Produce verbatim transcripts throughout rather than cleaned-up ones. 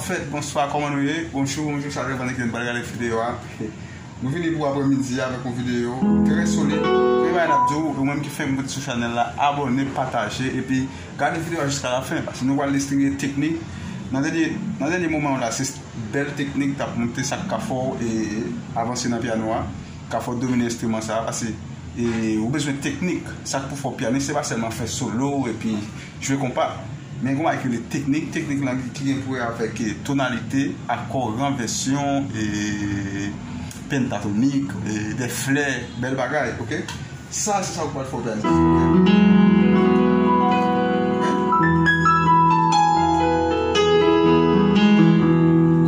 Fèt, bonswa, kòman nou ye? Bonjou, bonjou, chak lè pandan ki nou pral gade videyo a. Nou vini pou aprèmidi a avèk yon videyo trè solid. Premye bagay n ap di w, ou menm ki fenk moute sou chanèl la, abòne, pataje, epi gade videyo a jiska lafen, paske nou pral distribye teknik. Nan dènye, nan dènye moman yo la, se bèl teknik k ap montre sa k ka fè w e avanse nan pyano a, ka fè w domine enstriman sa a, paske e, ou bezwen teknik. Sa k pou fè w pyanis, se pa sèlman fè solo epi jwe konpa. Men gon bagay ki rele teknik, teknik lan ki gen pou wè avèk e, tonalite, akò, ranvèsyon, e, pentatonik, e, de flè, bèl bagay, oke? Sa, se sa ou pral fè w pyanis, oke?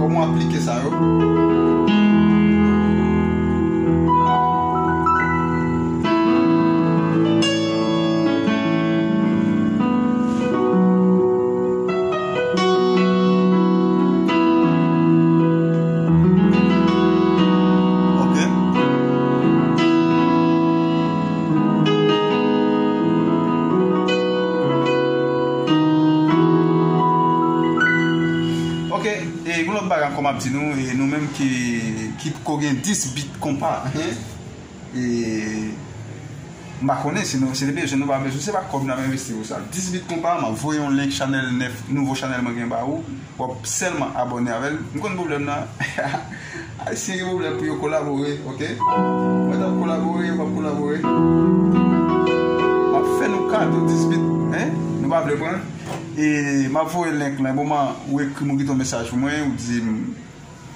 Kòman w aplike sa yo? Oke. Oke, e yon lòt bagay ankò m ap di nou, e nou menm ki, ki poko gen dis bit konpa, e, m pa konnen si nou, si nou bezwen, nou pa bezwen, se pa kòb n ap envesti pou sa. Dis bit konpa, m ap voye yon link chanèl nèf, nouvo chanèl mwen gen ba ou. W ap sèlman abòne avè l. M konn pwoblèm nan. Ayisyen gen pwoblèm pou yo kolabore, oke? Mwen t ap kolabore, yo p ap kolabore. M ap fè nou kado dis bit, en? Nou pa vle pran? E m ap voye link lan. Moman ou ekri m, ou kite yon mesaj pou mwen, ou di m,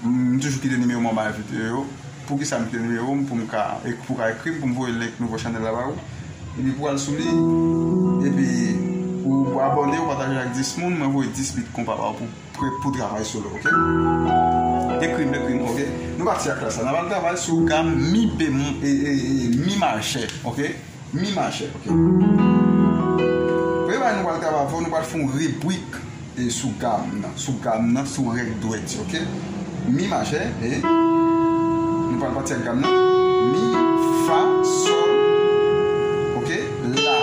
m toujou kite nimewo m anba videyo yo. Poukisa m kite nimewo m pou m ka, pou w ka ekri m, pou m voye link nouvo chanèl la ba ou? Epi pou w al sou li, epi ou abòne, ou pataje ak dis moun, mwen voye dis bit konpa ba ou pou, pou, pou travay solo, oke? Ekri m, ekri m, oke? Nou pati ak klas la. N a pral travay sou gam mi bemò-, e, e, e, mi majè, oke? Mi majè, oke? Premye bagay nou pral travay avè w, nou pral fè yon ribrik e sou gam nan, sou gam nan, sou règ dwèt yo, oke? Mi majè, e nou pral pati ak gam nan. Mi, fa, sòl, oke? La,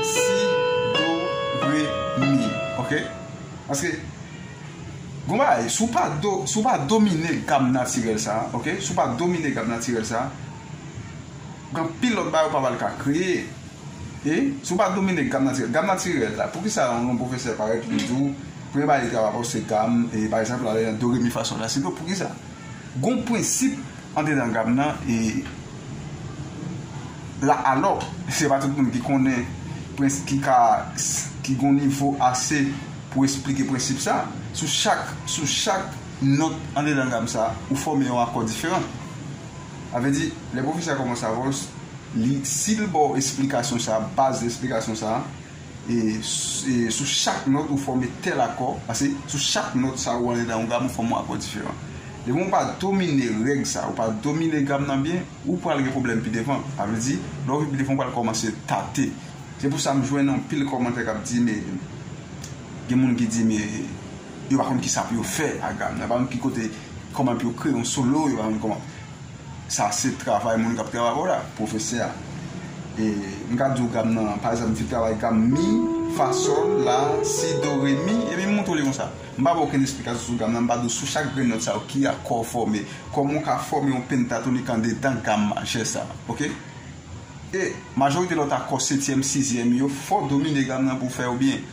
si, do, re, mi, oke? Paske, gon bagay, si w pa do, si w pa domine gam natirèl sa a, oke? Si w pa domine gam natirèl sa a, gen anpil lòt bagay ou pa pral ka kreye. E, si w pa domine gam natirèl, gam natirèl la, poukisa yon, yon pwofesè parèt li di w, premye bagay li travay avè w se gam, e, pa egzanp, la, do, re, mi, fa, sòl, la, si, do, poukisa? Gon prensip andedan gam nan, e, la, alò, se pa tout moun ki konnen prens-, ki ka, ki gon nivo ase pou esplike prensip sa. Sou chak, sou chak nòt andedan gam sa, ou fòme yon akò diferan. Sa vle di, lè pwofesè a kòmanse avè w, li, si l ba w esplikasyon sa, baz esplikasyon sa, e, s-, e, sou chak nòt ou fòme tèl akò, paske sou chak nòt sa ou andedan yon gam, ou fòme yon akò diferan. Depi w pa domine règ sa, ou pa domine gam nan byen, ou pral gen pwoblèm pi devan. Sa vle di, lè w vin pi devan, ou pral kòmanse tate. Se pou sa m jwenn anpil kòmantè k ap di, men, gen moun ki di, men, yo pa konn kisa pou yo fè ak gam nan, yo pa konn ki kote, kòman pou yo kreye yon solo, yo pa konn kòman. Sa se travay moun k ap travay avè w la, pwofesè a. E m ka di w gam nan, pa egzanp, m fin travay gam mi, fa, sòl, la, si, do, re, mi, epi m montre w li konsa. M pa ba w okenn esplikasyon sou gam nan, m pa di w sou chak grenn nòt sa yo ki akò w fòme, kòman w ka fòme yon pentatonik andedan gam majè sa, oke? E majorite lòt akò setyèm, sizyèm yo, fò w domine gam nan pou w fè yo byen.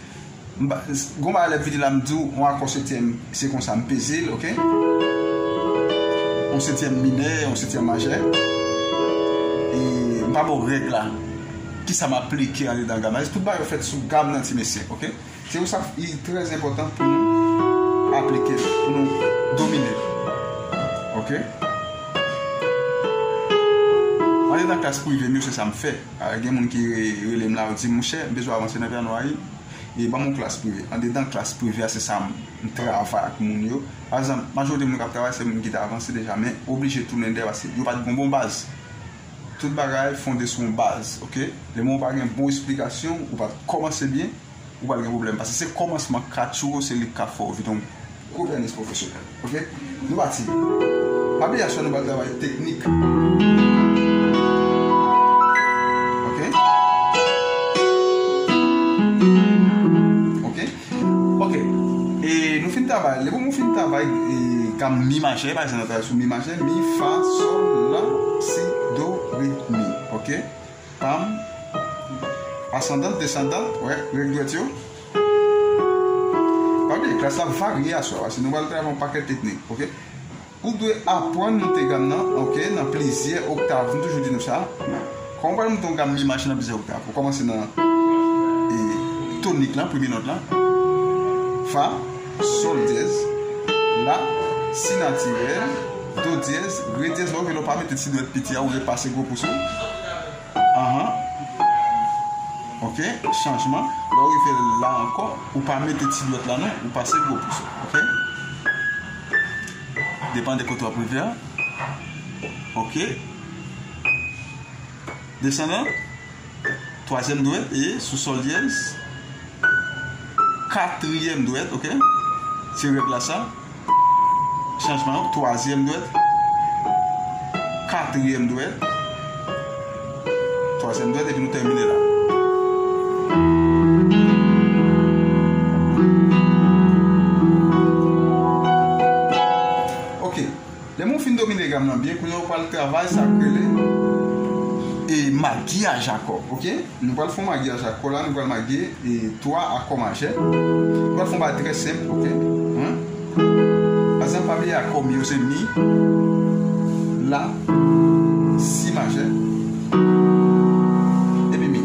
M pa, gon bagay lè m vini la, m di w, yon akò setyèm, se konsa m peze l, oke? Yon setyèm minè, yon setyèm majè. E m pa ba w règ la. Kisa m aplike andedan gam nan? Tout bagay yo fèt sou gam nan, ti mesye, oke? Se pou sa li trè enpòtan pou nou aplike l, pou nou domine l. Oke? Andedan klas prive m yo, se sa m fè. A, gen moun ki re-, rele m la, yo di, "Monchè, m bezwen avanse nan pyano a, wi. E ban m yon klas prive." Andedan klas prive a, se sa m, m travay ak moun yo. Pa egzanp, majorite moun k ap travay, se moun ki te avanse deja, men oblije tounen dèyè paske yo pa t gen yon bon baz. Tout bagay fonde sou yon baz, oke? Lè moun pa gen bon esplikasyon, ou pa t kòmanse byen, ou pral gen pwoblèm. Paske se kòmansman katchou, se li k ka fè w vin yon gwo pyanis pwofesyonèl. Oke? Nou pati. Pa bliye aswè nou pral travay teknik. Oke? Oke? Oke. E nou fin travay. Lè pou mwen fin travay e, gam mi majè, pa egzanp, travay sou mi majè, mi, fa, sòl, la, si, do, re, mi. Ok? Pam. Asandan, desandan, wè, règ dwèt yo. Pa bliye, klas la varye aswè a, paske nou pral travay yon pakèt teknik, ok? Ou dwe aprann monte gam nan, ok, nan plizyè oktav, m toujou di nou sa. Kòman w pral monte yon gam mi majè nan plizyè oktav? Ou kòmanse nan e, tonik lan, premye nòt lan, fa, sòl dyèz, la, si natirèl, do dyèz, re dyèz, lè w rive la, ou pa mete ti dwèt piti a, ou repase gwo pous ou. Ahan. Ok, chanjman. Lè w rive la ankò, ou pa mete ti dwèt la non, ou pase gwo pous ou. Ok? Depann de kote w ap rive a. Ok. Desandan. Twazyèm dwèt e sou sòl dyèz. Katriyèm dwèt, ok? Se règ la sa. Chanjman an, twazyèm dwèt. Katriyèm dwèt. Twazyèm dwèt, epi nou tèmine la. Ok. Lè moun fin domine gam nan byen, kounye a ou pral travay sa k rele e magiyaj akò, ok? Nou pral fè yon magiyaj akò la, nou pral magiye e twa akò majè. Nou pral fè yon bagay trè senp, ok? Hein? Pa egzanp, pa bliye akò mi yo se mi, la, si majè, epi mi.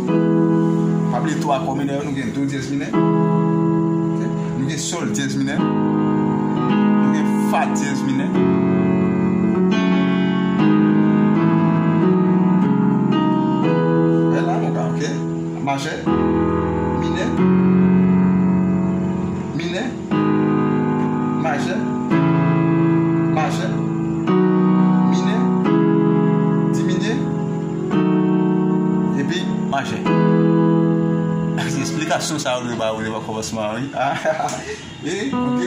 Pa bliye twa akò minè yo, nou gen do dyèz minè. Ok? Nou gen sòl dyèz minè. Nou gen fa dyèz minè. Wè la, nou ka, ok? Majè, minè, minè, majè, majè, minè, diminye, epi majè. Se esplikasyon sa yo dwe ba ou devan kòmansman an, wi. E, ok.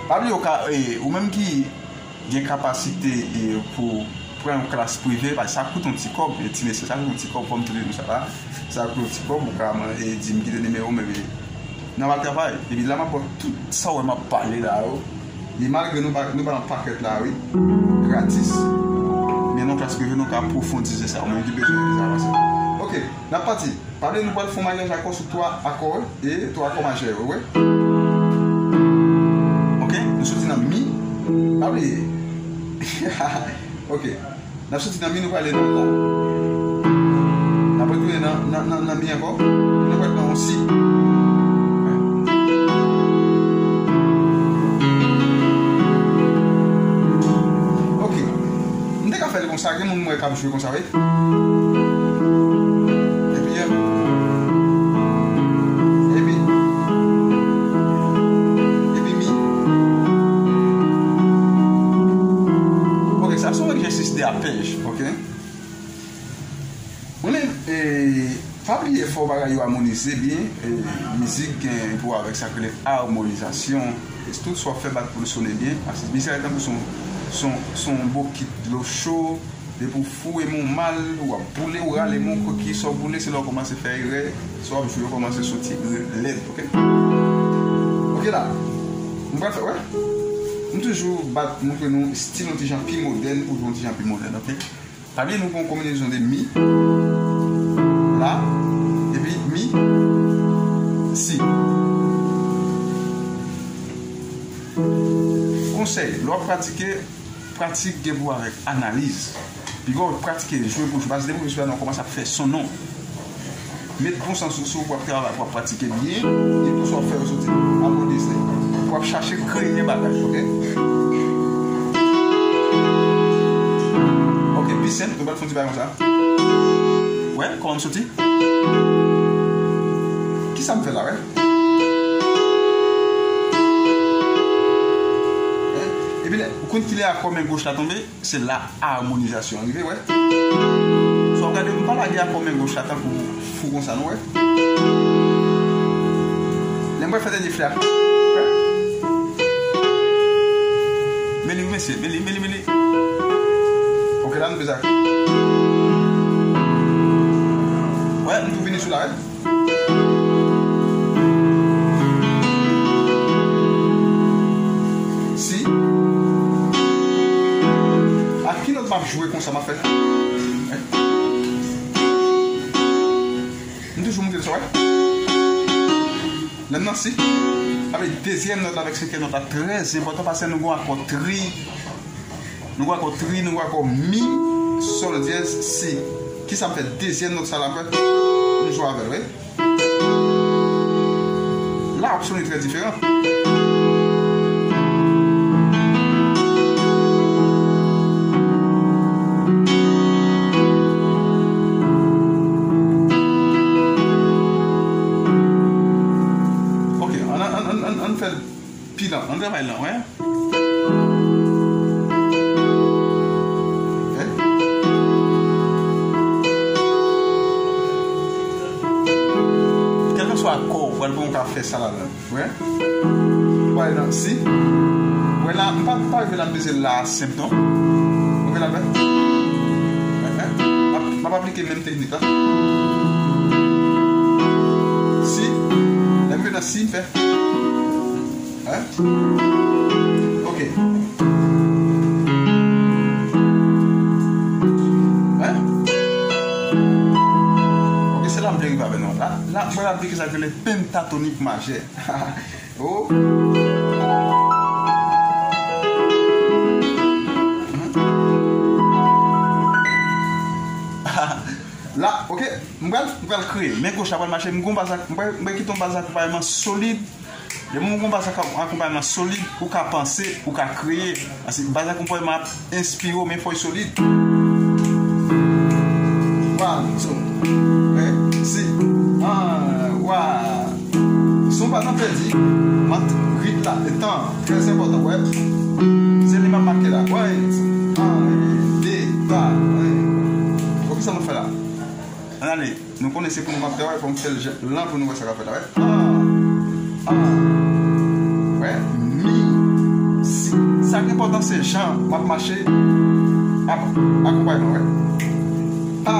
Pa bliye ou ka, e, ou menm ki gen kapasite e, pou pran yon klas prive, paske sa koute yon ti kòb, e, ti mesye, sa koute yon ti kòb, fò m tou di nou sa la. Sa koute yon ti kòb, ou ka man- e, di m kite nimewo m, epi n a va travay. Epi la, m ap ba w tout sa w wè m ap pale la yo. E malgre nou ba, nou ba yon pakèt la, wi, gratis, men nan klas prive, nou ka apwofondize sa, ou menm ki bezwen sa avanse. Ok, n ap pati. Pa bliye nou pral fè yon magiyaj akò sou twa akò, wi, e twa akò majè yo, wi. Ok, nou soti nan mi. Pa bliye. Ok. N ap soti nan mi, nou prale nan la. N ap retounen nan, nan, nan, nan mi ankò. Nou pral nan yon si. Ok. M te ka fè l konsa, gen moun m wè k ap jwe konsa, wi. Epi, epi, epi mi. Ok, sa se yon egzèsis de apèj, ok? Mwen menm, e, pa bliye fò bagay yo amonize byen, e, mizik gen pou avèk sa k rele amonizasyon. E tout sa w ap fè bat pou l sone byen, paske mizik la tankou se yon, se yon, se yon bokit dlo cho, depi w foure men w mal, w ap boule, w rale men w, ki sa w boule, se la w kòmanse fè erè, sa w ap jwe yo kòmanse soti lèd, ok? Ok la, m pral fè, wè, m toujou bat, montre nou stil yon ti jan pi modèn pou jwe yon ti jan pi modèn, ok? Pa bliye nou gen yon konbinezon de mi, la, epi mi, si. Konsèy, lè w ap pratike, pratik gen pou avèk analiz. Piga w pratike jwe pou jwe, paske depi w jwe a, w kòmanse ap fè son non. Met bon sans sou sa w ap travay, w ap pratike byen, e pou sa w ap fè yo soti amonize. W ap chache kreye bagay, ok? Ok, pi senp, nou pral fè yon ti bagay konsa. Wè, kòman m soti? Kisa m fè la, wè? Epi lè, ou konn kilè akò men goch la tonbe? Se la amonizasyon an rive, wè. Sa w gade, m pa lage akò men goch la tankou fou konsa, non, wè. Lè m pral fè dènye flè a, wè. Men li, wi, mesye, men li, men li, men li. Ok, la, nou bezwen. Wè, m tou vini sou la, wè. Sa m ap fè. Wè. M toujou moute l sa, wè. Lè m nan si. Sa vle di dezyèm nòt la avèk senkyèm nòt la trè enpòtan, paske nou gen akò tri. Nou gen akò tri, nou gen akò mi, sòl dyèz, si. Kisa m fè dezyèm nòt sa la, m fè, m jwe avè l, wi. La, w ap sone trè diferan. Ok, ann, ann, ann, ann, ann fè l pi lan. Ann travay lan, wè. Wè. Kèlkeswa akò w pral pran, ou ka fè sa ladan. Wè. Wè, nan si. Wè la, m pa, m pa rive la, m peze la senp non. Ou wè la, wè. Wè, wè. M ap, m ap aplike menm teknik la. Si. Lè m rive nan si, m fè. Hein? Ok. Hein? Ok, se la m vle rive avè nou. La, la, mwen ap di ki sa k rele pentatonik majè. Oh. La, ok, m pral, m pral kreye. Men goch la pral mache, m gon baz ak, m pral, m pral kite yon baz akonpayman solid. Depi w gon baz ak, akonpayman solid, ou ka panse, ou ka kreye. Paske baz akonpayman ap enspire w, men fò l solid. One, two, three, si. Ah, wa. Si w pa nan pèdi, mat rit la, e tan, trè enpòtan, wè. Se li m ap make la. One, two, one, de, twa, one. Ok, sa nou fè la? Ann ale. Nou konnen se pou nou m ap travay, fò m fè l jan, lan pou nou wè sa k ap fèt la, wè. Ah, ah. Wè, mi, si. Sa k enpòtan se jan m ap mache, ap akonpayman, wè. Pa,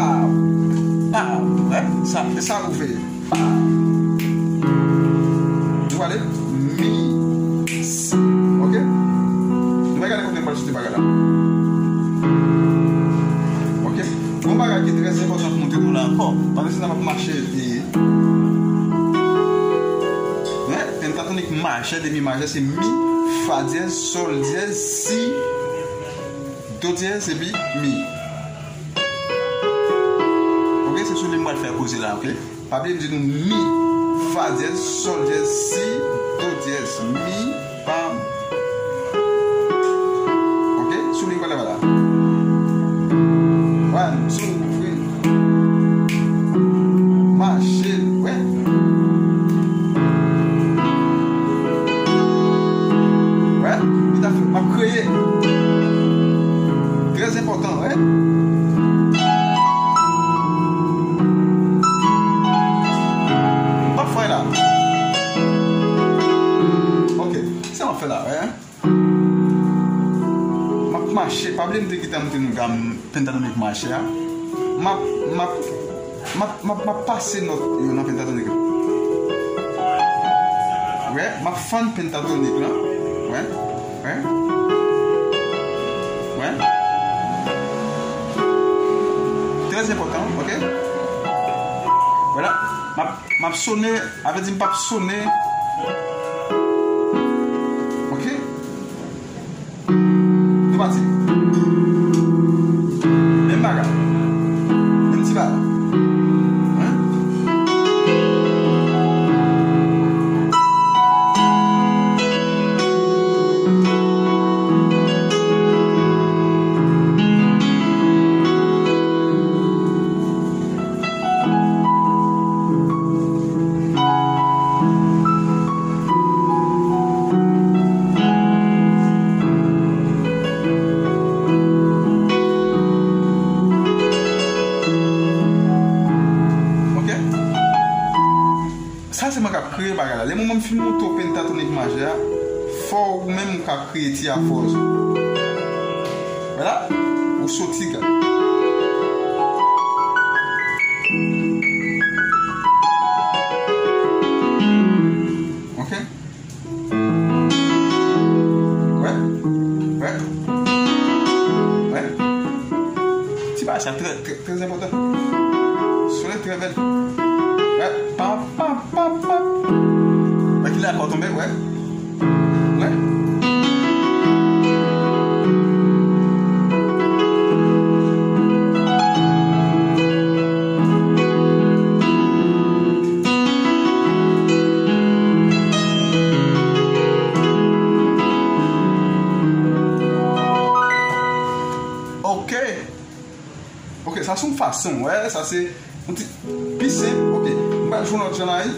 pa, wè. Sa, e sa pou veye. Pa. Nou ale, mi, si. Ok? Nou va gade kote m pral soti bagay la. Ok? Yon bagay ki trè enpòtan pou montre nou la ankò, pandan se n ap mache, e, men, pentatonik majè, demi majè, se mi, fa dyèz, sòl dyèz, si, do dyèz, epi mi. Ok, se sou li m pral fè koze la, ok? Pa bliye m di nou mi, fa dyèz, sòl dyèz, si, do dyèz, mi, pa. Ok, sou li m pral travay la. One, two, three. Mache, wè. Wè, li ta fè, m ap kreye. Trè enpòtan, wè. M pa fè la. Ok, sa m ap fè la, wè. M ap mache, pa bliye m te gentan montre nou gam pentatonik majè a. M ap, m ap, m ap, m ap, m ap pase nòt yo nan pentatonik la. Wè, m ap fann pentatonik la. Wè, wè. Wè. Trè enpòtan, ok? Vwala. M ap, m ap sone, avèdi m p ap sone. Ok? Nou pati. Menm bagay. Menm ti bagay. Hein? Ok? Sa se mwen k ap kreye bagay la. Lè mwen menm fin montre w pentatonik majè a, fò ou menm ou ka kreye ti afòz ou. Vwala, ou soti gad. Ok? Wè? Wè? Wè? Wè, wè. Wè. Ok. Ok, sa se yon fason, wè, sa se yon ti pi senp. Ok, m pral jwe yon lòt jan la, wi.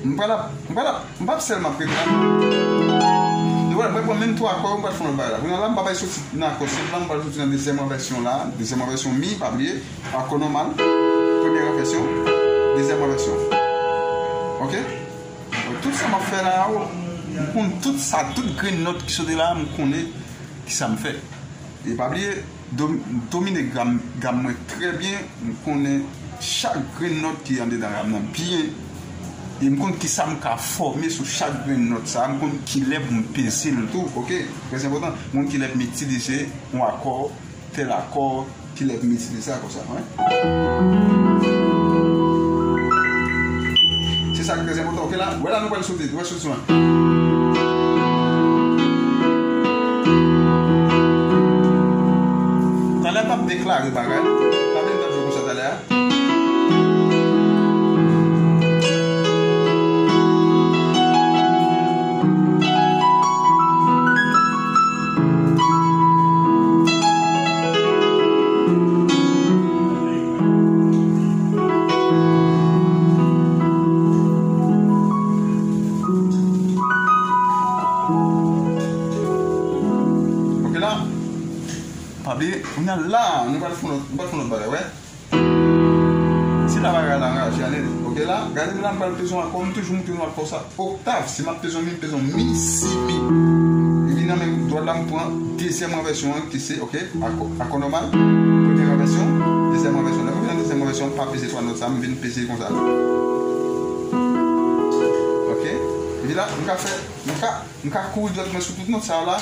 M pral ap, m pral ap, m p ap sèlman ap rete la. Nou wè, mwen pran menm twa akò, m pral fè yon lòt bagay la. Kounye a la, m pa bay soti nan akò senp la, m pral soti nan dezyèm envèsyon la, dezyèm envèsyon mi, pa bliye, akò nòmal, premye envèsyon, dezyèm envèsyon. Ok? Donk, tout sa m ap fè la, m konn tout sa, tout grenn nòt ki soti la, m konnen ki sa m fè. E pa bliye, dom-, domine gam, gam mwen trè byen. M konnen chak grenn nòt ki anndedan gam nan byen. E m konn kisa m ka fòme sou chak grenn nòt sa a. M konn kilè pou m peze l tou, ok? Trè enpòtan. M konn kilè pou m itilize yon akò, tèl akò, kilè pou m itilize akò sa a, wi. Se sa ki trè enpòtan, ok la? Wè la nou pral sote, nou pral sote sou an. Talè m ap deklare bagay. Pa vin nan jwe konsa talè a. Ok la. Pa bliye, kounye a la, nou pral fè yon lòt, nou pral fè yon lòt bagay, wè. Se la bagay la anraje anèt. Ok la, gade m la, m pral peze yon akò, m toujou moute yon akò sa. Oktav, si m ap peze yon mi, m peze yon mi, si, mi. Epi nan men dwat la, m pran dezyèm envèsyon an, ki se, ok, akò, akò nòmal. Premye envèsyon, dezyèm envèsyon. Lè m rive nan dezyèm envèsyon, m pa peze twa nòt sa, m vin peze konsa. Ok? Epi la, m ka fè, m ka M ka kouri dwèt mwen sou tout nòt sa yo la.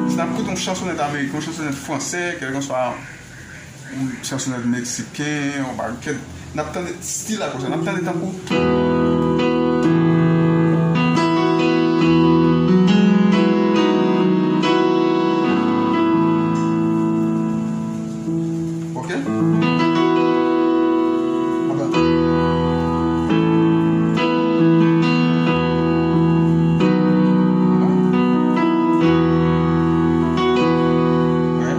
Si n ap koute yon chansonèt ameriken, yon chansonèt fransè, kèlkanswa yon chansonèt meksiken, yon bagay, n ap tande stil la konsa, n ap tande tankou. Ok? Apa. Wè.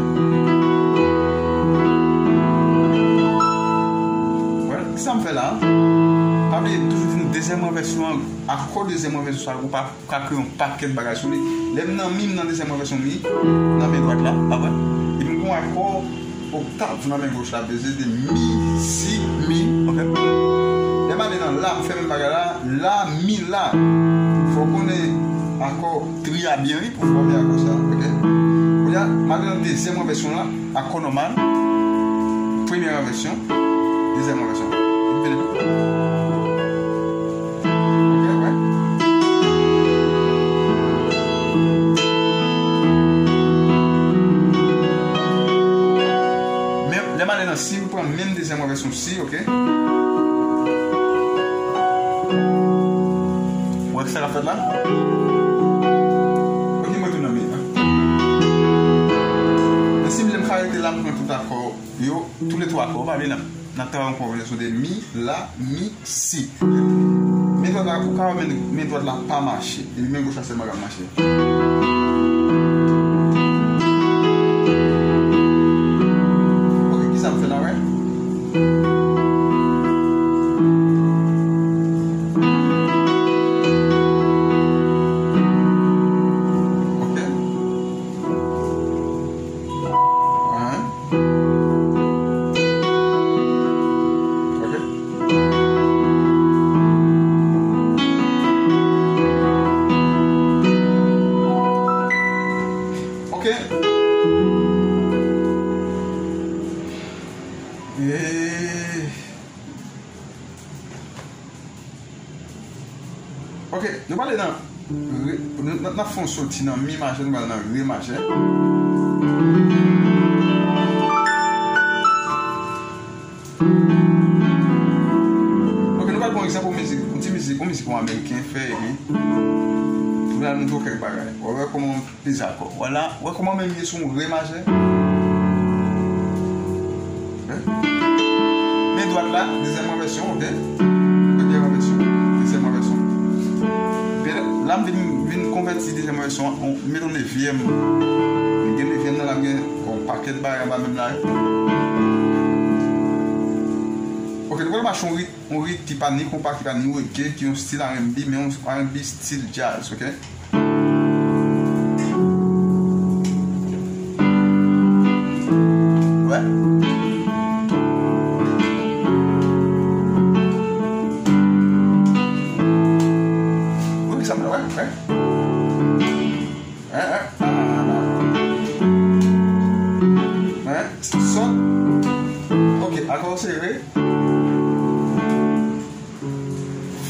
Wè, kisa m fè la? Pa bliye, m toujou di nou dezyèm envèsyon an, akò dezyèm envèsyon sa, ou pa ka kreye yon pakèt bagay sou li. Lè m nan mi, m nan dezyèm envèsyon mi, nan men dwat la, pa vre? Epi m gen yon akò oktav nan men goch la, peze de mi, si, mi, ok? Lè m ale nan la, m fè menm bagay la, la, mi, la. Fò w konnen akò tri a byen, wi, pou fòme akò sa, ok? Kounye a, m ale nan dezyèm envèsyon la, akò nòmal, premye envèsyon, dezyèm envèsyon. Epi vini. Ok, wè. Men, lè m ale nan si, m pran menm dezyèm envèsyon si, ok? Wè sa k ap fèt la? Ok, mwen tounen nan mi la. Men si m vle m ka rete la, m pran tout akò yo, tou le twa akò, pa bliye n ap, n ap travay yon konbinezon de mi, la, mi, si. Men dwat la, ou ka wè men, men dwat la pa mache. Epi men goch la sèlman k ap mache. Ok, kisa m fè la, wè? Ok. Hein? Ok. Ok. Eh. Ok, nou prale nan re, nou, n ap, n ap fè yon soti nan mi majè, nou prale nan re majè. Ok, nou pral pran yon egzanp, yon mizik, yon ti mizik, yon mizik yon ameriken fè, epi nou pral montre w kèk bagay. Ou wè kòman peze akò. Vwala, ou wè kòman menm ye sou yon re majè. Ok? Men dwat la, dezyèm ranvèsyon, ok? Premye ranvèsyon, dezyèm ranvèsyon. Epi la, m vin, vin konvèti dezyèm ranvèsyon an, m met yon nevyèm. M gen nevyèm nan la, m gen yon pakèt bagay anba menm la. Ok, nou pral mache yon rit, yon rit ki pa ni konpa, ki pa ni reggae, ki yon stil R and B, men yon R and B stil jazz, ok? Wè. Wi, sa m wè, wè. Hein, hein, ah, ah, ah. Hein, sòt. Ok, akò sere.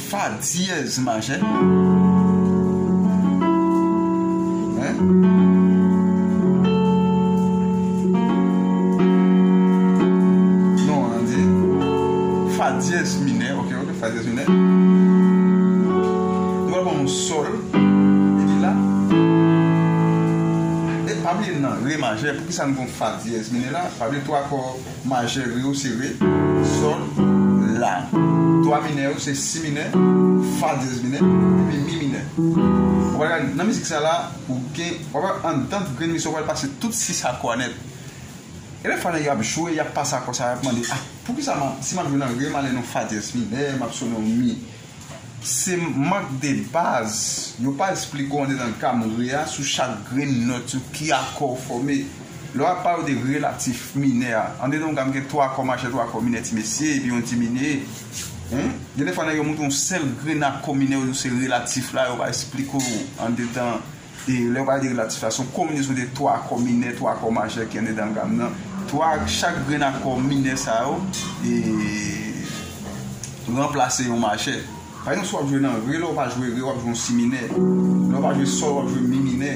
Fa dyèz majè. Hein? Non, an di fa dyèz minè, ok, ok, fa dyèz minè. Nou pral pran yon sòl, epi la. E pa bliye nan re majè, poukisa nou pran fa dyèz minè la? Pa bliye twa akò majè re yo se re, sòl, la. Twa minè yo se si minè, fa dyèz minè, epi mi minè. Ou pral gade nan mizik sa la, ou gen, ou pral anndan grenn mizik sa, ou pral pase tout sis akò a nèt. E lè fwa nèg yo ap jwe, y ap pase akò sa, y ap mande, ah, poukisa m ap, si m ap jwe nan re, m ale nan fa dyèz minè, m ap sonnen yon mi? Se mank de baz. Yo pa esplike w andedan gam re a sou chak grenn nòt yo ki akò fòme. Lè w ap pale de relatif minè a, andedan yon gam gen twa akò majè, twa akò minè ti mesye, epi yon diminye. Hein? Gen de fwa nèg yo montre yon sèl grenn akò minè yo di w se relatif la, yo pa esplike w andedan E lè yo pale de relatif la, se yon konbinezon de twa akò minè, twa akò majè ki anndan gam nan. Twa, chak grenn akò minè sa yo e ranplase yon majè. Pa egzanp, si w ap jwe nan re, lè w pa jwe re, w ap jwe yon si minè. Lè w pa jwe sòl, w ap jwe mi minè.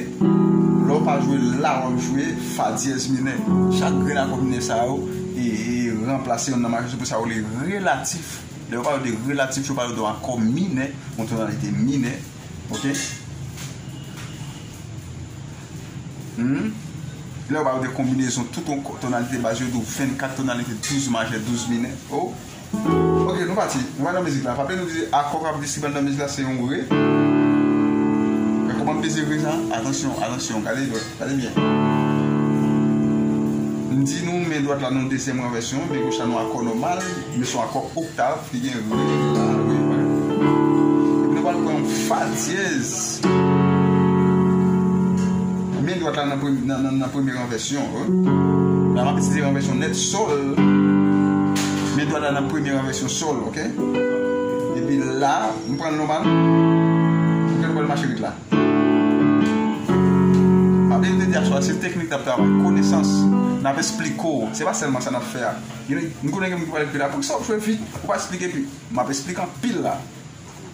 Lè w pa jwe la, w ap jwe fa dyèz minè. Chak grenn akò minè sa yo e, e ranplase youn nan majè. Se pou sa yo rele relatif. Lè yo pale de relatif, yo pale de yon akò minè, yon tonalite minè. Ok? Hmm? Lè yo pale de konbinezon tout yon ko-, tonalite baz, yo di w vennkat tonalite, douz majè, douz minè. Oh. Ok, nou pati. Nou pral nan mizik la. Pa bliye nou di akò k ap distribye anndan mizik la se yon re. Men kòman m peze re sa? Atansyon, atansyon, gade, gade byen. M di nou men dwat la nan dezyèm ranvèsyon, men goch la nan akò nòmal, men se yon akò oktav. Li gen re, la, re, re. Epi nou pral pran yon fa dyèz. Men dwat la nan premye, nan, nan, nan premye ranvèsyon, wi. La, m ap itilize ranvèsyon nèt sòl. Men dwat la nan premye ranvèsyon sòl, ok? Epi la, m pran l nòmal. M pral mache rit la. Pa bliye m te di aswè a, se teknik n ap travay, konesans. N ap esplike w. Se pa sèlman sa n ap fè a. Gen, m konnen gen moun ki pral ekri la, poukisa w ap jwe vit? Ou pa esplike pi. M ap esplike anpil la.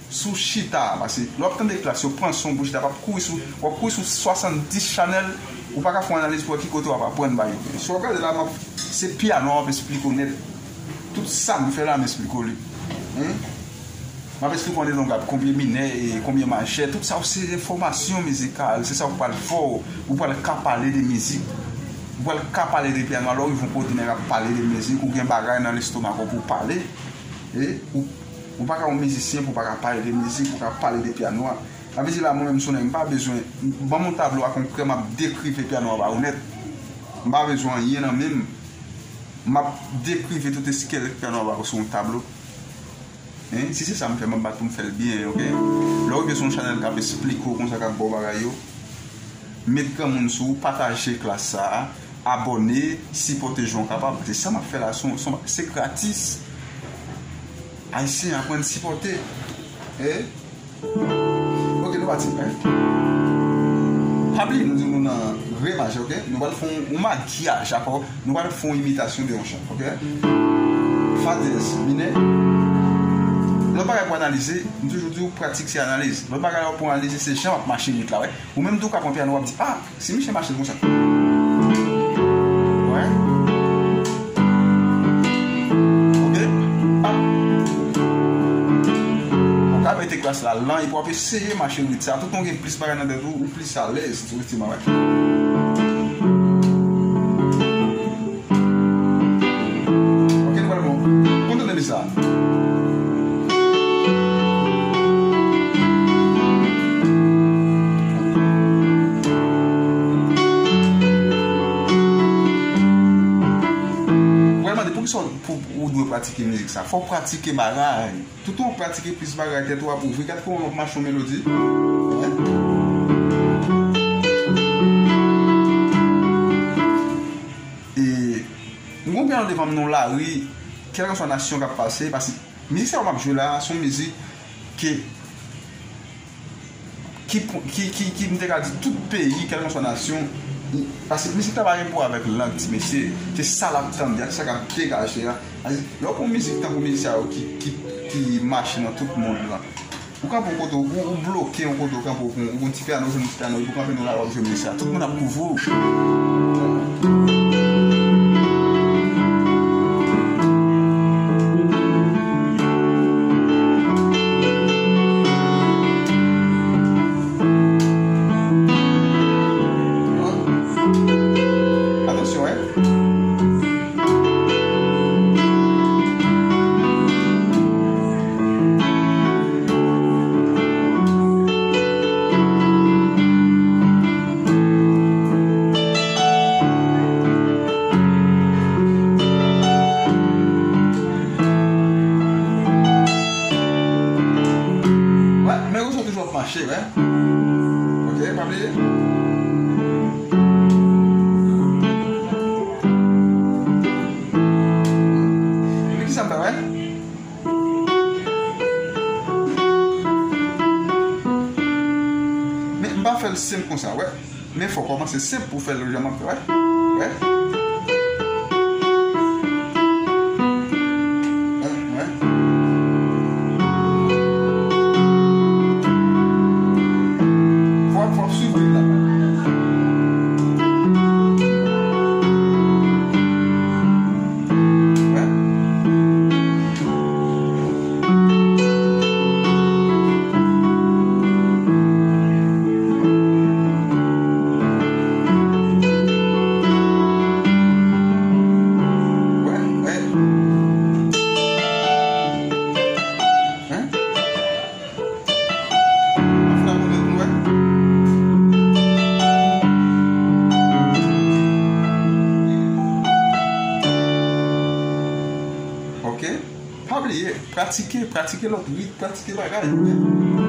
Sou chita, paske lè w ap tande klas yo pran son pou chita, w ap kouri sou, w ap kouri sou swasanndis chanèl, ou pa ka fè yon analiz pou wè ki kote w ap aprann bagay yo. Si w ap gade la, m ap, se pyano a m ap esplike w nèt. Tout sa m fè la, m esplike w li. Hein? M ap esplike w andedan gam konbyen minè e konbyen majè. Tout sa yo se enfòmasyon mizikal, se sa w pral fè w. Ou pral ka pale de mizik. Ou pral ka pale de pyano. Alò, ou rive yon kote nèg ap pale de mizik, ou gen bagay nan lestomak ou pou w pale. E ou, ou pa ka yon mizisyen pou w pa ka pale de mizik, pou w ka pale de pyano a. Sa vle di la, mwen menm, Sonèg, m pa bezwen, ban m yon tablo ak yon krè, m ap dekrive pyano a ba ou nèt. M pa bezwen anyen nan men m. M ap dekrive tout eskelèt pyano a ba ou sou yon tablo. Hein? Si se sa m fè, m ap bat pou m fè l byen, ok? Lè w rive sou yon chanèl k ap esplike w konsa, k ap ba w bagay yo, met granmoun sou ou, pataje klas sa a, abòne, sipòte jan w kapab. Se sa m ap fè la, se yon, se yon, se gratis. Ayisyen, aprann sipòte. Eh? Ok, nou pati. Pa bliye, nou di nou nan re majè, ok? Nou pral fè yon, yon makyaj akò. Nou pral fè yon imitasyon de yon chan, ok? Fa dyèz minè. Lòt bagay pou analize, m toujou di w, pratik se analiz. Lòt bagay la pou analize, se jan w ap mache rit la, wè. Ou menm tou w ka pran pyano, w ap di, ah, si misye mache l konsa. Wè. Klas la lan, epi w ap eseye mache rit sa. Toutan w gen plis bagay nan tèt ou, ou plis alèz sou ritm avèk. Ok, nou pral bon. Kontan de sa. Ou pral mande poukisa w, pou, ou dwe pratike mizik sa. Fò w pratike bagay. Toutan w pratike plis bagay, tèt ou ap ouvri. Gad kòman w ap mache yon melodi. E m gon piyano devan m nan lari, kèlkanswa nasyon k ap pase, paske mizik sa yo m ap jwe la, se yon mizik ke ki, ki, ki, ki m te ka di tout peyi, kèlkanswa nasyon, paske mizik la pa gen pou avèk lang, ti mesye. Se sa l ap tande, ak sa k ap degaje a. Lè w pran mizik tankou mizik sa yo ki, ki, ki mache nan tout mond lan, ou kanpe yon kote, ou, ou bloke yon kote, ou kanpe, ou pran, ou pran ti pyano, ou jwenn ti pyano, epi ou kanpe nan lari, w ap jwe mizik sa. Tout moun ap kouvri w. Atansyon, en. Wè, men ou toujou ap mache, wè. Ok, pa bliye. Epi ki sa m fè, wè? Men m pa fè l senp konsa, wè. Men fò w kòmanse senp pou w fè l jan m ap fè, wè. Wè. Wè, wè. Fò, fò w swiv ritm la. Wè. Wè, wè. Hein? Mwen fè la mwen ret nou wè. Ok. Pa bliye, pratike, pratike lòt rit, pratike bagay, ok?